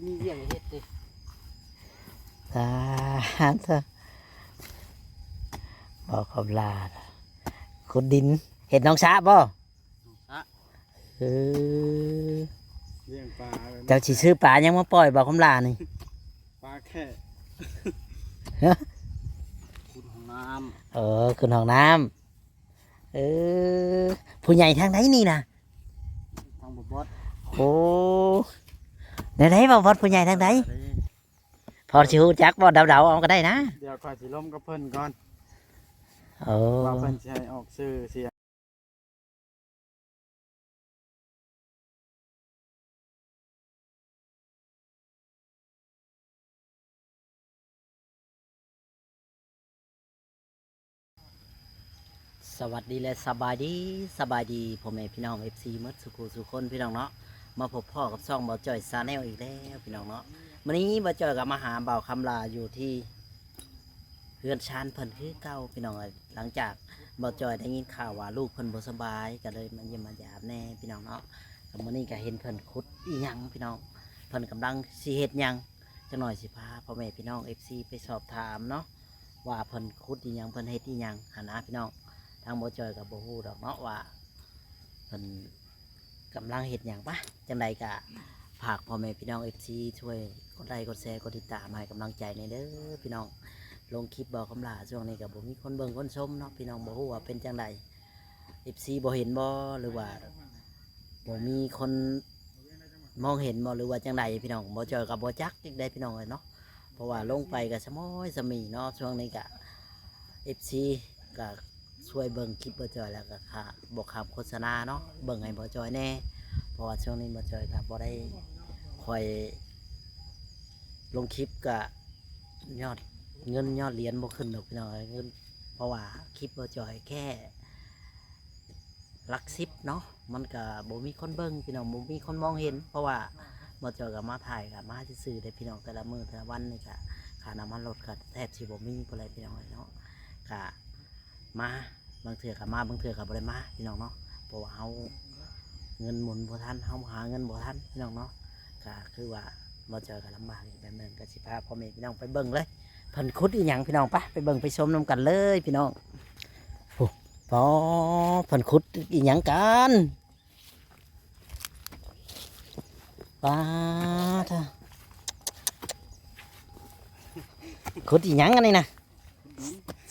ມີວຽກເຮັດຕິ. ອ່າ ເອີ ບໍ່ຂອບລາດ ຂຸດດິນ ເຮັດໜອງສະບໍ່? ສະ ເອີ ລ້ຽງປາ. ເຈົ້າຊິຊື້ປາຫຍັງມາປ່ອຍບໍ່ຄຳຫຼ້ານີ້? ປາແຂ້. ຮະ? ຂຸດຫ້ອງນ້ຳ. ເອີ ຂຸດຫ້ອງນ້ຳ. ເອີ ຜູ້ໃຫຍ່ທາງໃດນີ້ນະ? ທາງບໍ່ບອດ. ໂອ້ ແນວໃດບໍ່ບອດ ຜູ້ໃຫຍ່ທາງໃດ? ພໍຊິຮູ້ຈັກບໍ່? ເດົາໆເອົາກໍໄດ້ນະ. ດຽວຂ້ອຍຊິລົມກັບເພິ່ນກ່ອນ. ໂອ້ ວ່າເພິ່ນຊິໃຫ້ອອກຊື່ສຽງ. ສະຫວັດດີ ແລະ ສະບາຍດີ ສະບາຍດີພໍ່ແມ່ພີ່ນ້ອງ ເອັຟຊີ ໝົດສູ່ຄູ່ສູ່ຄົນພີ່ນ້ອງເນາະ. ມາພົບພໍ້ກັບຊ່ອງບ່າວຈ້ອຍ Channel ອີກແລ້ວພີ່ນ້ອງເນາະ. ມື້ນີ້ບ່າວຈ້ອຍກໍມາຫາບ່າວຄຳຫຼ້າຢູ່ທີ່ ເຮືອນຊານເພິ່ນຄືເກົ່າພີ່ນ້ອງເອີຍ. ຫຼັງຈາກບ່າວຈ້ອຍໄດ້ຍິນຂ່າວວ່າລູກເພິ່ນບໍ່ສະບາຍ ກໍເລີຍມາຢ້ຽມມາຢາມແດ່ພີ່ນ້ອງເນາະ. ກໍມື້ນີ້ກໍເຫັນເພິ່ນຂຸດອີ່ຫຍັງພີ່ນ້ອງ ເພິ່ນກຳລັງຊິເຮັດຫຍັງ. ຈັກໜ້ອຍຊິພາພໍ່ແມ່ພີ່ນ້ອງ ເອັຟຊີ ໄປສອບຖາມເນາະ ວ່າເພິ່ນຂຸດອີ່ຫຍັງ ເພິ່ນເຮັດອີ່ຫຍັງຫັ້ນນະພີ່ນ້ອງ. ທາງບ່າວຈ້ອຍກໍບໍ່ຮູ້ດອກເນາະວ່າເພິ່ນ ກຳລັງເຮັດຫຍັງປະ. ຈັ່ງໃດກະຝາກພໍ່ແມ່ພີ່ນ້ອງ ເອັຟຊີ ຊ່ວຍກົດໄລກົດແຊ ກົດຕິດຕາມໃຫ້ກຳລັງໃຈແດ່ເດີພີ່ນ້ອງ. ລົງຄລິບບ່າວຄຳຫຼ້າຊ່ວງນີ້ກະບໍ່ມີຄົນເບິ່ງຄົນຊົມເນາະພີ່ນ້ອງ ບໍ່ຮູ້ວ່າເປັນຈັ່ງໃດ ເອັຟຊີ ບໍ່ເຫັນບໍ່ ຫຼືວ່າບໍ່ມີຄົນມອງເຫັນບໍ່ ຫຼືວ່າຈັ່ງໃດພີ່ນ້ອງ. ບ່າວຈ້ອຍກະບໍ່ຈັກອີກໄດ໋ພີ່ນ້ອງເອີຍເນາະ ເພາະວ່າລົງໄປກະສະໝອຍສະໝີເນາະ. ຊ່ວງນີ້ກະ ເອັຟຊີ ກະ ຊ່ວຍເບິ່ງຄລິບບ່າວຈ້ອຍ ແລ້ວກໍຂ້າ ບໍ່ຂ້າມໂຄສະນາເນາະ ເບິ່ງໃຫ້ບ່າວຈ້ອຍແດ່ ເພາະວ່າຊ່ວງນີ້ບ່າວຈ້ອຍກໍບໍ່ໄດ້ຄ່ອຍລົງຄລິບ ກໍຍອດເງິນຍອດຫຼຽນບໍ່ຂຶ້ນດອກພີ່ນ້ອງເອີຍ ເງິນ ເພາະວ່າຄລິບບ່າວຈ້ອຍແຄ່ຫຼັກສິບເນາະ ມັນກໍບໍ່ມີຄົນເບິ່ງພີ່ນ້ອງ ບໍ່ມີຄົນມອງເຫັນ ເພາະວ່າບ່າວຈ້ອຍກໍມາຖ່າຍກໍມາຊື່ໆເດ້ພີ່ນ້ອງ ແຕ່ລະມື້ແຕ່ລະວັນນີ້ກໍຄ່ານ້ຳມັນລົດກໍແທບຊິບໍ່ມີພຸ້ນແຫຼະພີ່ນ້ອງເອີຍເນາະ ກໍ ມາ ບາງເທື່ອກໍມາ ບາງເທື່ອກໍບໍ່ໄດ້ມາພີ່ນ້ອງເນາະ ເພາະວ່າເຮົາເງິນໝູນບໍ່ທັນ ເຮົາຫາເງິນບໍ່ທັນພີ່ນ້ອງເນາະ. ກໍຄືວ່າບ່າວຈ້ອຍກໍລຳບາກອີກແບບໜຶ່ງ ກໍຊິພາພໍ່ແມ່ພີ່ນ້ອງໄປເບິ່ງເລີຍ ເພິ່ນຂຸດອີ່ຫຍັງພີ່ນ້ອງ ໄປ ໄປເບິ່ງໄປຊົມນຳກັນເລີຍພີ່ນ້ອງ. ໂອ້ ປາ ເພິ່ນຂຸດອີ່ຫຍັງກັນ? ປາ ໂທ້ ຂຸດອີ່ຫຍັງອັນນີ້ນະ?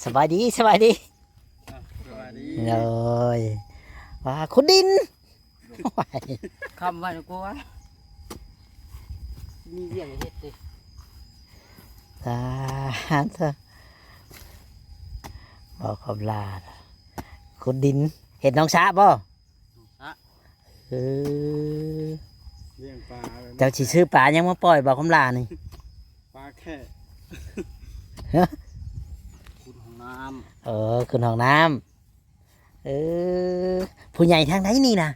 ສະບາຍດີ ສະບາຍດີ ອ່ະ ສະບາຍດີ ໂດຍ ວ່າຂຸດດິນ ໂອ້ຍ ຄ້ຳໄວ້ນະ ກົວ ມີວຽກໃຫ້ເຮັດຕິ. ອ່າ ເອີ ບໍ່ຂອບລາດ ຂຸດດິນ ເຮັດໜອງສະບໍ່? ສະ ເອີ ລ້ຽງປາ. ເຈົ້າຊິຊື້ປາຫຍັງມາປ່ອຍບ່າວຄຳຫຼ້ານີ້? ປາແຂ້. ຮະ? ຂຸດຫ້ອງນ້ຳ. ເອີ ຂຸດຫ້ອງນ້ຳ. ເອີ ຜູ້ໃຫຍ່ທາງໃດນີ້ນະ?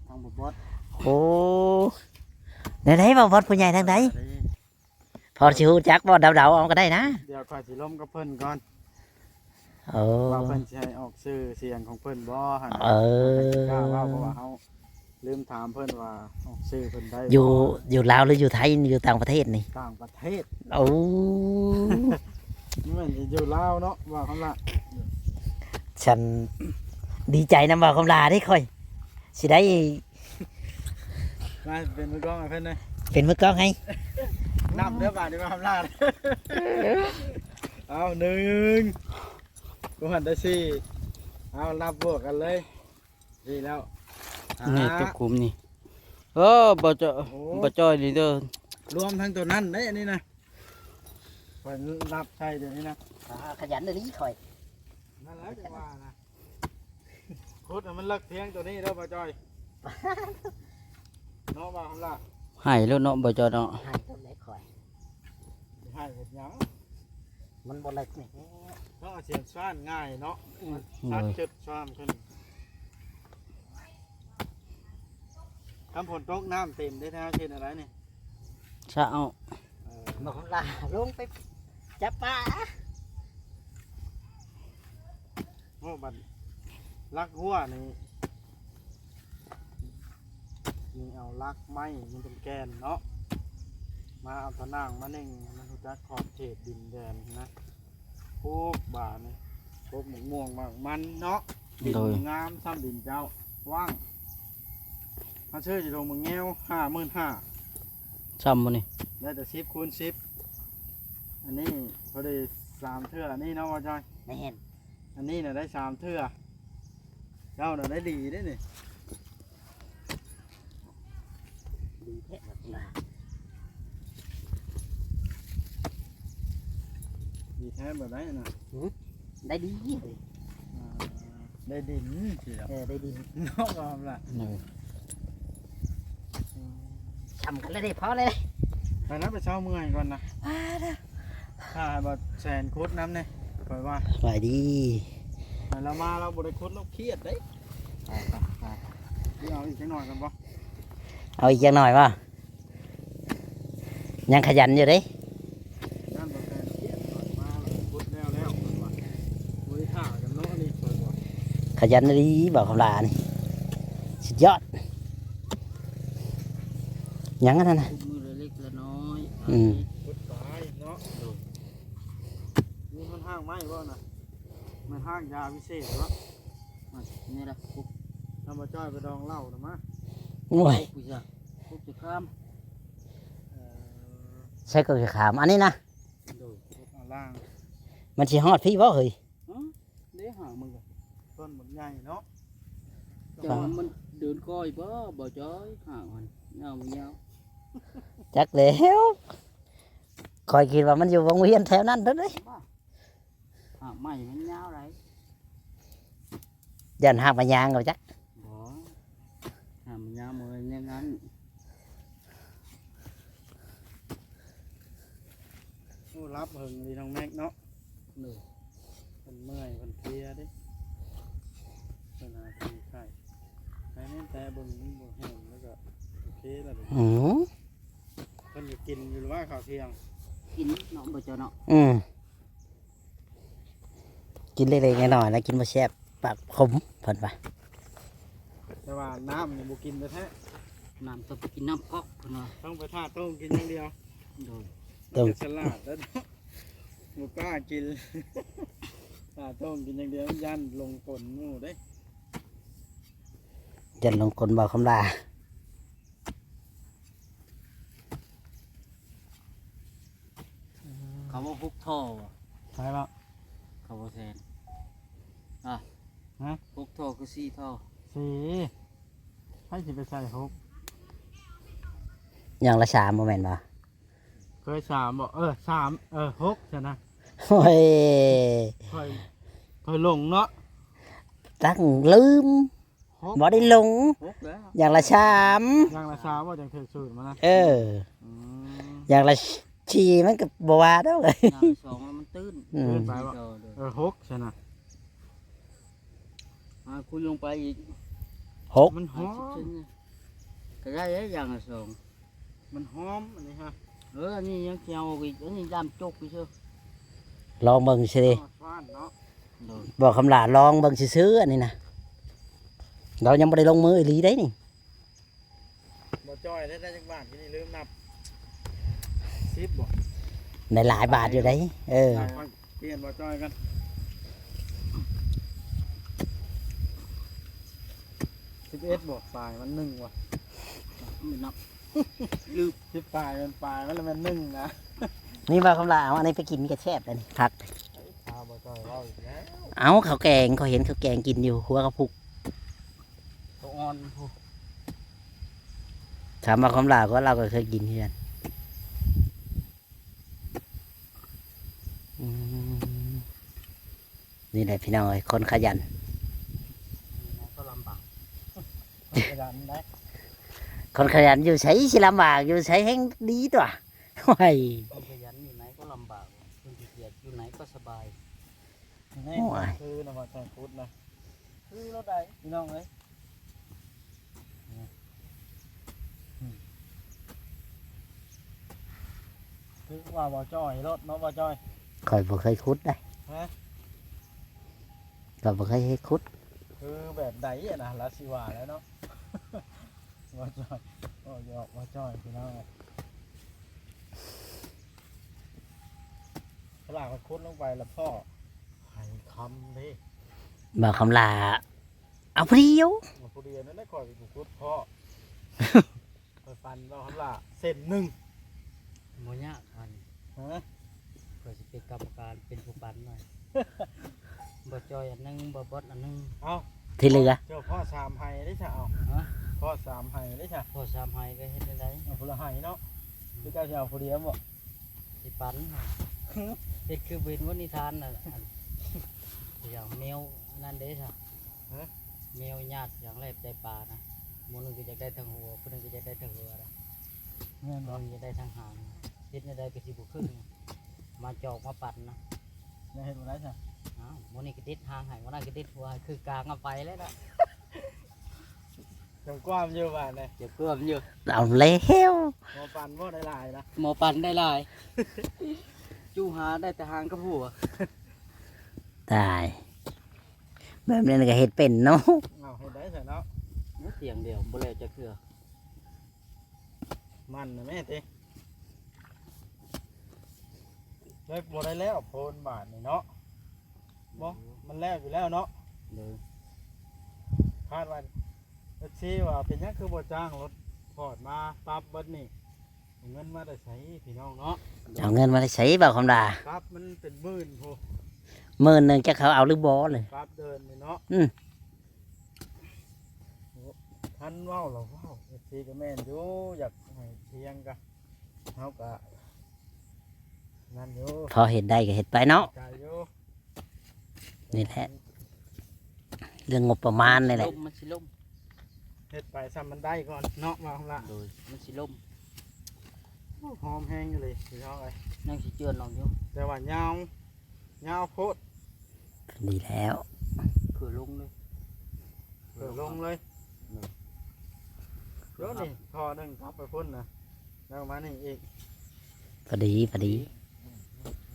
ທາງບໍ່ບອດ. ໂອ້ ແນວໃດບໍ່ບອດ ຜູ້ໃຫຍ່ທາງໃດ? ພໍຊິຮູ້ຈັກບໍ່? ເດົາໆເອົາກໍໄດ້ນະ. ດຽວຂ້ອຍຊິລົມກັບເພິ່ນກ່ອນ. ເອີ ວ່າເພິ່ນຊິໃຫ້ອອກຊື່ສຽງຂອງເພິ່ນບໍ່ຫັ້ນ. ເອີ ເຮົາຈັ່ງຊິກ້າເວົ້າ ເພາະວ່າເຮົາລືມຖາມເພິ່ນວ່າອອກຊື່ເພິ່ນໄດ້ບໍ່ ຢູ່ລາວ ຫຼື ຢູ່ໄທ ຢູ່ຕ່າງປະເທດນີ້? ຕ່າງປະເທດ. ໂອ້ ແມ່ນຢູ່ລາວເນາະ ບ່າວຄຳຫຼ້າ. ຊັ້ນດີໃຈນຳບ່າວຄຳຫຼ້າເດ້ຂ້ອຍ ຊິໄດ້ ມາເປັນມືກ້ອງໃຫ້ເພິ່ນເດີ. ເປັນມືກ້ອງໃຫ້. ນັບເດີບາດນີ້ ມາຄຳລາດ. ເອົາ ໜຶ່ງ ກູຫັນໄດ້ສີ່. ເອົາ ນັບບວກກັນເລີຍ. ນີ້ແລ້ວ ນີ້ ຫ້າ ຕົວຄຸມນີ້. ເອີ ບໍ່ຈອຍ ໂອ້ ບໍ່ຈອຍນີ້ເດີ. ລວມທັງຕົວນັ້ນເດ້ ອັນນີ້ນະ. ຂ້ອຍນັບໃສ່ດຽວນີ້ນະ. ອ່າ ຂະຫຍັນອີ່ຫຼີຂ້ອຍ. ນັ້ນແຫຼະຈັ່ງວ່ານະ. ຂຸດໃຫ້ມັນເລິກພຽງຕົວນີ້ເດີບ່າວຈອຍ. ເນາະ ບ່າວຄຳລາ. ໃຫ້ໂລດເນາະ ບ່າວຈອຍເນາະ. ໃຫ້ໂລດແຫຼະຂ້ອຍ. ໃຫ້ເຮັດຫຍັງ? ມັນບໍ່ເລິກນີ້. ເນາະ ສຽງຊານງ່າຍເນາະ. ອືມ ຊັກ ໂດຍ ເຈັບຊານຂຶ້ນ. ຄັນຝົນຕົກນ້ຳເຕັມເດ້ ແທ້ເຮັດແນວໃດນີ້? ຊະເອົາ. ເອີ ບ່າວຄຳລາ ລົງໄປຈັບປາ. ໂອ້ ບັດລັກຮົ້ວນີ້ ນີ້ເອົາລັກໄມ້ມັນເປັນແກ່ນເນາະ. ມາເອົາຕາໜ່າງມາເນັ່ງໃຫ້ມັນຮູ້ຈັກຂອບເຂດດິນແດນນະ. ໂອ້ ບາດນີ້ ກົກໝາກມ່ວງໝາກມັນເນາະ. ດິນ ໂດຍ ງາມຊ້ຳດິນເຈົ້າ ກວ້າງ. ເຮົາຊື້ຢູ່ດົງໝາກແງວ ຫ້າໝື່ນຫ້າ ຊ້ຳບໍ່ນີ້? ໄດ້ແຕ່ສິບຄູນສິບ. ອັນນີ້ພໍດີສາມເທື່ອ ອັນນີ້ເນາະວ່າຈ້ອຍ? ແມ່ນ. ອັນນີ້ນະໄດ້ສາມເທື່ອ ເຈົ້ານະໄດ້ດີເດ້ນີ້. ດີແທ້ບັກຫຼ້າ ດີແທ້ບໍ່ໄດ້ນະ. ຫື ໄດ້ດີເລີຍ ອ່າ ໄດ້ດິນຊີ້ດອກ. ເອີ ໄດ້ດິນເນາະ ວ່າລະ. ເອີ ອືມ ຊ່ຳກັນແລ້ວເດ້ ພໍແລ້ວເດ້. ໄປນະ ໄປເຊົາເມື່ອຍກ່ອນນະ. ອ່າ ຖ້າໃຫ້ບໍ່ແສນຂຸດນຳແດ່ ຂ້ອຍວ່າ. ສະບາຍດີ. ໃຫ້ລາວມາ ລາວບໍ່ໄດ້ຂຸດ ລາວຄຽດເດ້. ໄປ ໄປ ໄປ ເອົາອີກຈັກໜ່ອຍກ່ອນບໍ່? ເອົາອີກຈັກໜ່ອຍບໍ່? ຍັງຂະຫຍັນຢູ່ເດ້. ຢ້ານບໍ່ແມ່ນຄຽດ ມາແລ້ວ ຂຸດແລ້ວແລ້ວ ເພິ່ນວ່າ. ໂອ້ຍ ຖ້າກັນເນາະ ອັນນີ້ເພິ່ນວ່າ. ຂະຫຍັນອີ່ຫຼີ ບ່າວຄຳຫຼ້ານີ້ ສຸດຍອດ. ຫຍັງອັນນັ້ນນະ? ຂຸດມື້ລະເລັກລະນ້ອຍ. ອືມ ຂຸດໄປເນາະ. ໂດຍ. ນີ້ມັນຮາກໄມ້ບໍ່ນະ? ມັນຮາກຢາວິເສດບໍ່? ນີ້ລະ ທຳມະຈ້ອຍໄປດອງເຫຼົ້ານຳມາ. ໂອ້ຍ ຄຸກຢູ່ຊະ ຄຸກຢູ່ຄາມ. ເອີ ໃສ່ກໍຄືຄາມ ອັນນີ້ນະ. ໂດຍ. ເອົາລ່າງ ມັນຊິຮອດພີ້ບໍ່ເຮີ້ຍ? ຮະ ເດ້ ຫາກມັນກໍ ຕົ້ນບັກໃຫຍ່ເນາະ. ແຕ່ວ່າມັນເດີນຄ່ອຍບໍ່ ບໍ່ຈ້ອຍ ຫາກມັນຍາວບໍ່ຍາວ? ຈັກແລ້ວ ຂ້ອຍຄິດວ່າມັນຢູ່ວົງວຽນແຖວນັ້ນເດ້. ຫາກໄມ້ມັນຍາວໄດ໋. ຢ້ານຫາກໄມ້ຍາງເອົາຈັກ. ບໍ່ ຫາກໄມ້ຍາງບໍ່ແມ່ນແນວນັ້ນ. ໂອ້ ຫຼັບເຫິງດີນ້ອງແມັກເນາະ. ໂດຍ. ເພິ່ນເມື່ອຍເພິ່ນເພຍເດ້ ເພິ່ນຫາກະໄຂ້ ໃຫ້ແມ່ນແຕະເບິ່ງມັນບໍ່ແຫ້ງແລ້ວກໍໂອເຄແລ້ວ. ອືມ ເພິ່ນກໍກິນຢູ່ວ່າເຂົ້າທ່ຽງ ກິນເນາະ ບໍ່ເຈົ້າເນາະ. ອືມ ກິນເລັກໆນ້ອຍໆ ແລ້ວກິນບໍ່ແຊບ ປາກຂົມ ເພິ່ນວ່າ. ແຕ່ວ່ານ້ຳນີ້ບໍ່ກິນແທ້ໆ ນ້ຳຕ້ອງໄປກິນນ້ຳກອກເພິ່ນວ່າ. ຕ້ອງໄປຖ້າໂຕ້ງກິນຢ່າງດຽວ. ໂດຍ. ຕ້ອງ ມັນກໍສະຫຼາດແລ້ວເນາະ ບໍ່ກ້າກິນ ຖ້າໂຕ້ງກິນຢ່າງດຽວ ຢ້ານຫຼົງກົນໝູ່ເດ້ ຢ້ານຫຼົງກົນບ່າວຄຳຫຼ້າ. ເຂົາວ່າຫົກທໍ່ບໍ່? ໃຊ່ບໍ່? ເຂົາວ່າແສນ ອ່ະ ຮະ? ຫົກທໍ່ຄືສີ່ທໍ່? ສີ່ ໃຜຊິໄປໃສ່ຫົກ? ຢ່າງລະສາມບໍ່ແມ່ນບໍ່? ເຄີຍສາມບໍ່? ເອີ ສາມ ເອີ ຫົກຊັ້ນນະ. ໂອ້ຍ ຂ້ອຍ ຂ້ອຍຫຼົງເນາະ ຕັ້ງລືມ. ຫົກ ບໍ່ໄດ້ຫຼົງ ຫົກແລ້ວ ຢ່າງລະສາມ ຢ່າງລະສາມບໍ່ ຈັ່ງຖືກສູດມານະ. ເອີ ອືມ ຢ່າງລະສີ່ມັນກໍບໍ່ວ່າດອກ ຢ່າງລະສອງມັນຕື້ນ ອືມ ເກີນໄປບໍ່? ໂດຍ ໂດຍ ເອີ ຫົກຊັ້ນນະ. ອ່າ ຄູນລົງໄປອີກ ຫົກ ມັນຫອມ ຫ້າສິບເຊັນ ກໍໄດ້ແລ້ວ ຢ່າງລະສອງ. ມັນຫອມອັນນີ້ຮະ. ເອີ ອັນນີ້ຍັງຊິເອົາອອກອີກ ອັນນີ້ດຳຈົກຊື່ ລອງເບິ່ງຊື່ເດ. ເນາະ ໂດຍ ບໍ່ຄຳຫຼ້າລອງເບິ່ງຊື່ໆ ອັນນີ້ນະ ລາວຍັງບໍ່ໄດ້ລົງມືອີ່ຫຼີໄດ໋ນີ້. ບໍ່ຈ້ອຍໄດ້ ໄດ້ຈັກບາດ ນີ້ລືມນັບ ສິບບໍ່? ໄດ້ຫຼາຍບາດຢູ່ໄດ໋. ເອີ ເອົາ ປ່ຽນບໍ່ຈ້ອຍກັນ ສິບເອັດບໍ່? ປາຍມັນໜຶ່ງວ່ະ ລືມນັບ ລືມ ສິບປາຍ ມັນປາຍ ມັນລະແມ່ນໜຶ່ງນະ. ນີ້ວ່າຄຳລາ ເອົາອັນນີ້ໄປກິນກໍແຊບເດ້ນີ້ ຜັກ. ເອົາ ເຂົາແກງ ຂ້ອຍເຫັນເຂົາແກງກິນຢູ່ ຫົວເຂົາພຸກ ເຂົາອ່ອນພຸ້ນ. ຖາມວ່າຄຳລາ ກໍລາວກໍເຄີຍກິນຄືກັນ. ອືມ ນີ້ແຫຼະພີ່ນ້ອງເອີຍ ຄົນຂະຫຍັນ ຢູ່ໃນກໍລຳບາກ ຄົນຂະຫຍັນໄດ້ ຄົນຂະຫຍັນຢູ່ໃສຊິລຳບາກ ຢູ່ໃສແຮ່ງດີຕົວະ. ໂອ້ຍ ຄົນຂະຫຍັນຢູ່ໃນກໍລຳບາກ ຄົນຂີ້ກຽດຢູ່ໃນກໍສະບາຍ. ແມ່ນ ໂອ້ຍ ຄືນະວ່າແຕ່ງພຸດນະ ຄືລົດໃດພີ່ນ້ອງເອີຍ. ອືມ ຄືວ່າບໍ່ຈ່ອຍລົດເນາະ ບໍ່ຈ່ອຍ. ຂ້ອຍບໍ່ເຄີຍຂຸດເດ້. ຮະ? ຂ້ອຍບໍ່ເຄີຍເຮັດຂຸດ. ຄືແບບໃດຫັ້ນນະ ລາວຊິວ່າແລ້ວເນາະ. ບໍ່ຈ່ອຍ ບໍ່ຢອກ ບໍ່ຈ່ອຍພີ່ນ້ອງ. ສະຫຼາກມັນຂຸດລົງໄປລະພໍ້ໄຫຄຳເດ້. ບ່າວຄຳຫຼ້າ ເອົາຜູ້ດຽວ ເອົາຜູ້ດຽວນັ້ນແຫຼະ ຂ້ອຍຊິຂຸດພໍ້ ຂ້ອຍປັ່ນບ່າວຄຳຫຼ້າເສັ້ນໜຶ່ງ. ບໍ່ຍາກອັນ ຮະ? ຂ້ອຍຊິເປັນກຳມະການ ເປັນຜູ້ປັ່ນໜ້ອຍ ບໍ່ຈ່ອຍອັນໜຶ່ງ ບໍ່ບອດອັນໜຶ່ງ. ເອົ້າ ທີ່ເຫຼືອ ເຈົ້າພໍ້ສາມໄຮ່ເດ້ຊະ. ເອົາ ຮະ? ພໍ້ສາມໄຮ່ເດ້ຊະ. ພໍ້ສາມໄຮ່ກໍເຮັດແນວໃດ? ເອົາຜູ້ລະໄຮ່ເນາະ. ຫຼືເຈົ້າຊິເອົາຜູ້ດຽວບໍ່? ຊິປັ່ນ ເຮັດຄືເປັນວະນິທານນະ ອັນ ຢ່າງແມວອັນນັ້ນເດ້ຊະ. ຮະ? ແມວຍາດຢ່າງແລບໃຈປານະ ຜູ້ໜຶ່ງກໍຢາກໄດ້ທັງຫົວ ຜູ້ໜຶ່ງກໍຢາກໄດ້ທັງຫົວນະ. ແມ່ນບໍ່? ຜູ້ໜຶ່ງຢາກໄດ້ທັງຫາງ ເຮັດແນວໃດກໍຊິບໍ່ຂຶ້ນ ມາຈອກມາປັ່ນນະ. ແລ້ວເຮັດບໍ່ໄດ້ຊະ? ອ້າວ ມື້ນີ້ກໍເດັດຫາງໃຫ້ ມື້ນັ້ນກໍເດັດຫົວໃຫ້ ຄືກາງເອົາໄປແລ້ວນະ. ຈະກວມຢູ່ບາດນີ້ ຈະກວມຢູ່. ເອົາແລ້ວ ໝໍປັ່ນບໍ່ໄດ້ຫຼາຍນະ ໝໍປັ່ນໄດ້ຫຼາຍ ຈູຫາໄດ້ແຕ່ຫາງກັບຫົວ. ຕາຍ ແບບນີ້ກໍເຮັດເປັນເນາະ. ເອົາ ເຮັດໄດ້ຊະເນາະ. ໂອ້ ຕຽງດຽວບໍ່ແລ້ວຈັກເທື່ອ. ມັນນະແມ່ຕິ ເລີຍບໍ່ໄດ້ແລ້ວໂພນບາດນີ້ເນາະ. ບໍ່ ມັນແລ້ວຢູ່ແລ້ວເນາະ. ໂດຍ ຄາດວ່າ ເອັຟຊີ ວ່າເປັນຫຍັງຄືບໍ່ຈ້າງລົດພອດມາປັບເບິດນີ້ ເອົາເງິນມາແຕ່ໃສພີ່ນ້ອງເນາະ? ເອົາເງິນມາແຕ່ໃສບ່າວຄຳຫຼ້າ? ປັບມັນເປັນໝື່ນພຸ້ນ ໝື່ນໜຶ່ງ ຈັກເຂົາເອົາຫຼືບໍ່ເລີຍ ປັບເດີ່ນນີ້ເນາະ. ອືມ ຄັນເວົ້າລະເວົ້າ ເອັຟຊີ ກໍແມ່ນຢູ່ ຢາກໃຫ້ທ່ຽງກະ ເຮົາກະນັ້ນຢູ່ ພໍເຮັດໄດ້ກໍເຮັດໄປເນາະ. ໃຈຢູ່ ນີ້ແຫຼະ ເລື່ອງງົບປະມານນີ້ແຫຼະ ມັນຊິລົ້ມ ມັນຊິລົ້ມ ເຮັດໄປຊ່ຳມັນໄດ້ກ່ອນເນາະ ວ່າລະ. ໂດຍ ມັນຊິລົ້ມ. ໂອ້ ຫອມແຮງອີ່ຫຼີພີ່ນ້ອງເອີຍ ຍັງຊິເຈື່ອນອອກຢູ່ ແຕ່ວ່າຍາວ ຍາວໂພດ. ດີແລ້ວ ເຜື່ອລົງເລີຍ ເຜື່ອລົງເລີຍ. ໂດຍ ໂຍນີ້ທໍ່ໜຶ່ງກັບໄປພຸ້ນນະ ແລ້ວມານີ້ອີກ ພໍດີ ພໍດີ.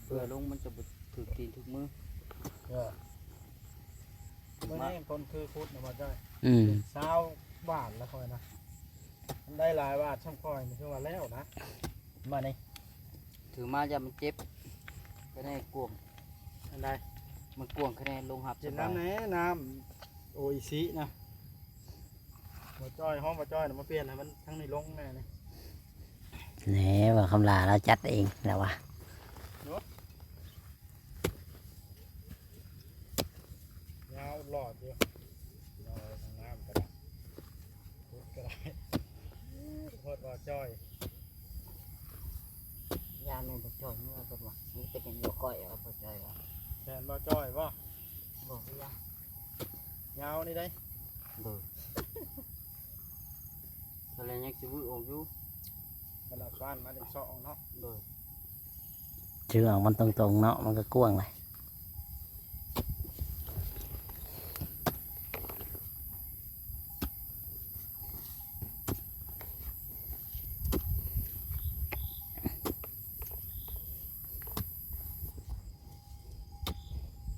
ເຜື່ອລົງມັນຈະບໍ່ຖືກຕີນຖືກມື. ເອີ ມື້ນີ້ຄົນຄືຂຸດນະ ບໍ່ຈ້ອຍ. ອືມ ຊາວບາດລະຂ້ອຍນະ ມັນໄດ້ຫຼາຍບາດຊ່ຳຂ້ອຍນີ້ ຄືວ່າແລ້ວນະ. ມານີ້ ຖືມາຢ່າມັນເຈັບ ໄປໃນກວງ ອັນໃດ ມັນກວງຄະແນນລົງຮັບ ກິນນ້ຳແດ່ ນ້ຳໂອອິຊິນະ. ບໍ່ຈ້ອຍ ຮ້ອງບໍ່ຈ້ອຍນະ ມາປ່ຽນໃຫ້ມັນທາງນີ້ລົງແດ່ນີ້. ແນ່ ວ່າຄຳຫຼ້າລາວຈັດເອງແລ້ວວ່າ ໂອ້ ຍາວຫຼອດຢູ່ ນ້ອງເອີຍ ທາງນ້ຳກໍໄດ້ ພຸດກໍໄດ້ ໂພດບໍ່ຈ້ອຍ. ຢ້ານແມ່ນບໍ່ຈ່ອຍເມືອເພິ່ນວ່າ ມີແຕ່ເຫັນບໍ່ກ້ອຍວ່າບໍ່ຈ່ອຍວ່າ ແມ່ນບໍ່ຈ້ອຍບໍ່? ບໍ່ຄືວ່າ ຍາວນີ້ໄດ໋. ໂດຍ ຕອນແລກຍັງຊິວືດອອກຢູ່ ມັນເອົາກ້ານມາເປັນຊອກເນາະ. ໂດຍ ຖືອອກມັນຕົງໆເນາະ ມັນກໍກວ້າງເລີຍ.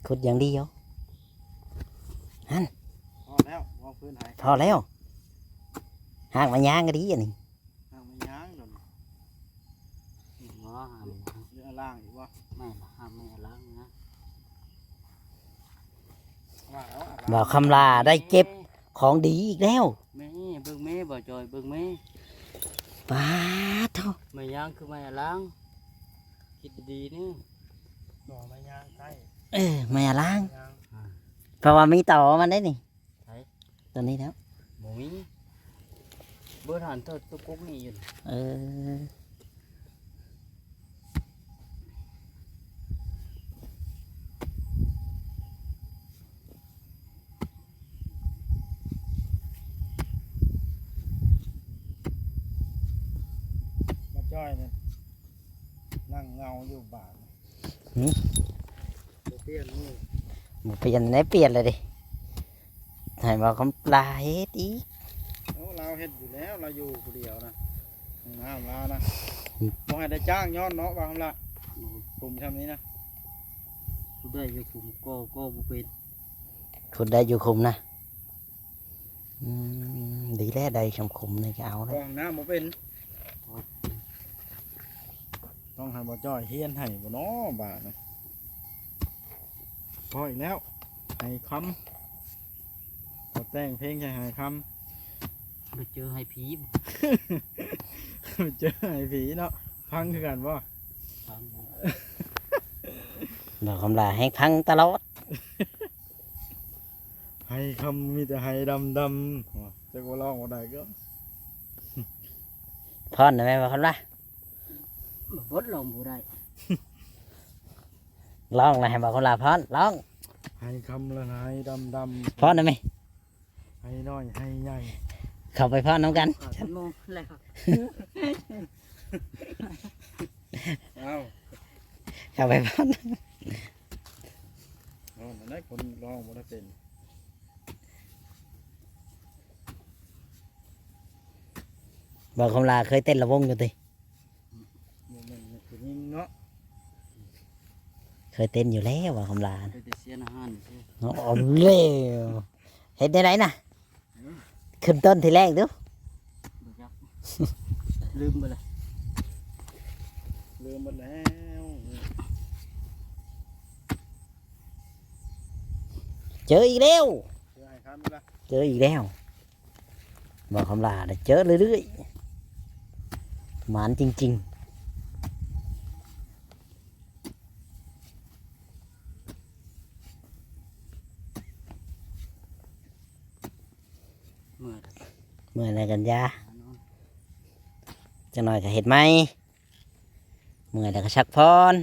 ຂຸດຢ່າງດຽວ ຫັ້ນ ພໍແລ້ວ ເວົ້າພື້ນໃຫ້ ພໍແລ້ວ ຫາກມາຍ່າງກໍດີອັນນີ້. ຫາກໄມ້ຍາງໂດນ ບໍ່ຫາກໄມ້ຍາງ ເລື່ອງອາລ່າງອີກບໍ່? ແມ່ນລະ ຫາກໄມ້ອາລ່າງນະ ວ່າແລ້ວອາລ່າງ ບ່າວຄຳຫຼ້າໄດ້ເກັບຂອງດີອີກແລ້ວ. ແມ່ ເບິ່ງແມ່ ບ່າວຈອຍ ເບິ່ງແມ່ ປາດໂທ້ ໄມ້ຍາງຄືໄມ້ອາລ່າງ ຄິດດີໆນີ້ ບໍ່ໄມ້ຍາງໃຊ້ ເອີ ໄມ້ອາລ່າງ ຍາງ ອ່າ ເພາະວ່າມີຕໍມັນໄດ໋ນີ້. ໃສ? ຕົວນີ້ແລ້ວ ບໍ່ມີ ເບິ່ງຫັ້ນ ຕົວ ຕົວກົກນີ້ຢູ່. ເອີ ມາຈ້ອຍນີ້ ນັ່ງເງົາຢູ່ບ້ານ. ຫື? ບໍ່ປ່ຽນໝູ່ ບໍ່ປ່ຽນແນວ ປ່ຽນແລ້ວເດ້ ໃຫ້ເວົ້າຄຳລາເຮັດອີກ. ໂອ້ ລາວເຮັດຢູ່ແລ້ວ ລາວຢູ່ຜູ້ດຽວນະ ຫ້ອງນ້ຳລາວນະ ບໍ່ໃຫ້ໄດ້ຈ້າງຍ້ອນເນາະ ວ່າຄຳລາ ຂຸມຊ່ຳນີ້ນະ ຂຸດໄດ້ຢູ່ຂຸມ ກໍ ກໍບໍ່ເປັນ ຂຸດໄດ້ຢູ່ຂຸມນະ. ອືມ ດີແລ້ວ ໄດ້ຊ່ຳຂຸມນີ້ກໍເອົາແລ້ວ ຫ້ອງນ້ຳບໍ່ເປັນ ໂອ້ຍ ໂອ້ຍ ຕ້ອງໃຫ້ບ່າວຈ້ອຍຮຽນໃຫ້ບໍ່ນໍບາດນີ້. ພໍອີກແລ້ວ ໄຫຄຳ ເຂົາແຕ່ງເພງໃສ່ໄຫຄຳ. ໄປເຈີໄຫຜີ ໄປເຈີໄຫຜີເນາະ ພັງຄືກັນບໍ່? ພັງ ບໍ່ຄຳລາແຮງພັງຕະຫຼອດ. ໄຫຄຳມີແຕ່ໄຫດຳໆ ຈັກວ່າຮ້ອງບໍ່ໄດ້ກໍ ພ້ອນໄດ້ແມ່ນບໍ່ຄຳລາ? ບໍ່ບົດຮ້ອງບໍ່ໄດ້ ຮ້ອງລະໃຫ້ບ່າວຄຳລາຟ້ອນ ຮ້ອງ. ໄຫຄຳລະໄຫດຳໆ ຟ້ອນໄດ້ໄໝ? ໄຫນ້ອຍໄຫໃຫຍ່ ເຂົ້າໄປຟ້ອນນຳກັນ. ຂາດໂມງແລ້ວ ເອົ້າ ເຂົ້າໄປຟ້ອນ. ເອົາ ນັ້ນແຫຼະ ຄົນຮ້ອງບໍ່ໄດ້ເປັນ. ບ່າວຄຳລາເຄີຍເຕັ້ນລະວົງຢູ່ຕິ? ບໍ່ແມ່ນຜູ້ຍິງເນາະ ເຄີຍເຕັ້ນຢູ່ແລ້ວວ່າຄຳລາ ເຄີຍແຕ່ສຽນອາຫານຊື່ເນາະ. ເອົາແລ້ວ ເຮັດແນວໃດນະ? ຂຶ້ນຕົ້ນທີແລກດູ ບໍ່ຈັກ ລືມໄປແລ້ວ ລືມໝົດແລ້ວ. ເຈີອີກແລ້ວ ເຈີໃຫ້ຄຳອີກລະ ເຈີອີກແລ້ວ. ບ່າວຄຳລາເຈີເລື້ອຍໆ ໝານຈິງໆ. ເມື່ອຍ ເມື່ອຍແລ້ວກັນຢາ ຫານອນ ຈັກໜ້ອຍກໍເຮັດໃໝ່. ເມື່ອຍແລ້ວກໍພັກຜ່ອນ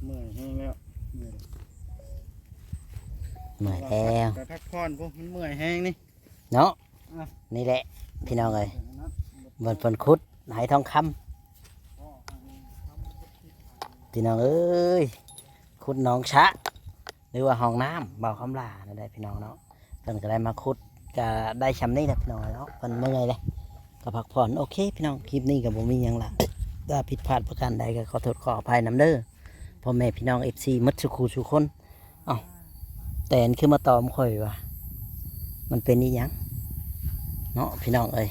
ເມື່ອຍແຮງແລ້ວ ເມື່ອຍແລ້ວ ໄປພັກຜ່ອນພຸ້ນ ມັນເມື່ອຍແຮງນີ້ເນາະ. ອ່ະ ນີ້ແຫຼະພີ່ນ້ອງເອີຍ ບ່ອນເພິ່ນຂຸດໄຫທອງຄຳ ພີ່ນ້ອງເອີຍ ຂຸດໜອງຊະ ຫຼືວ່າຫ້ອງນ້ຳບ່າວຄຳລານັ້ນແຫຼະພີ່ນ້ອງເນາະ. ເພິ່ນກໍໄດ້ມາຂຸດ ກໍໄດ້ຊ່ຳນີ້ແຫຼະພີ່ນ້ອງເນາະ ເພິ່ນເມື່ອຍເດ້ ກໍພັກຜ່ອນ. ໂອເຄພີ່ນ້ອງ ຄລິບນີ້ກໍບໍ່ມີຫຍັງຫຼາຍ ຖ້າຜິດພາດປະການໃດກໍຂໍໂທດຂໍອະໄພນຳເດີ ພໍ່ແມ່ພີ່ນ້ອງເອັຟຊີໝົດສູ່ຄູ່ສູ່ຄົນ. ເອົ້າ ແຕນຄືມາຕອມຂ້ອຍວ່າ ມັນເປັນອີ່ຫຍັງເນາະພີ່ນ້ອງເອີຍ.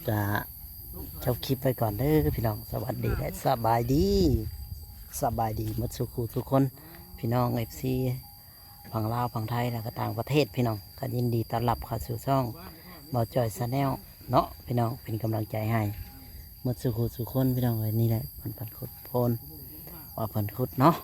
ກະຈົບຄລິບໄວ້ກ່ອນເດີພີ່ນ້ອງ ສະຫວັດດີ ແລະ ສະບາຍດີ ສະບາຍດີໝົດສູ່ຄູ່ສູ່ຄົນ ພີ່ນ້ອງເອັຟຊີຝັ່ງລາວ ຝັ່ງໄທ ແລ້ວກໍຕ່າງປະເທດພີ່ນ້ອງ ກໍຍິນດີຕ້ອນຮັບເຂົ້າສູ່ຊ່ອງບ່າວຈ້ອຍ Channel ເນາະພີ່ນ້ອງ ເປັນກຳລັງໃຈໃຫ້ໝົດສູ່ຄູ່ສູ່ຄົນພີ່ນ້ອງເອີຍ. ນີ້ແຫຼະ ມັນພັນຂຸດໂພນ ວ່າເພິ່ນຂຸດເນາະ.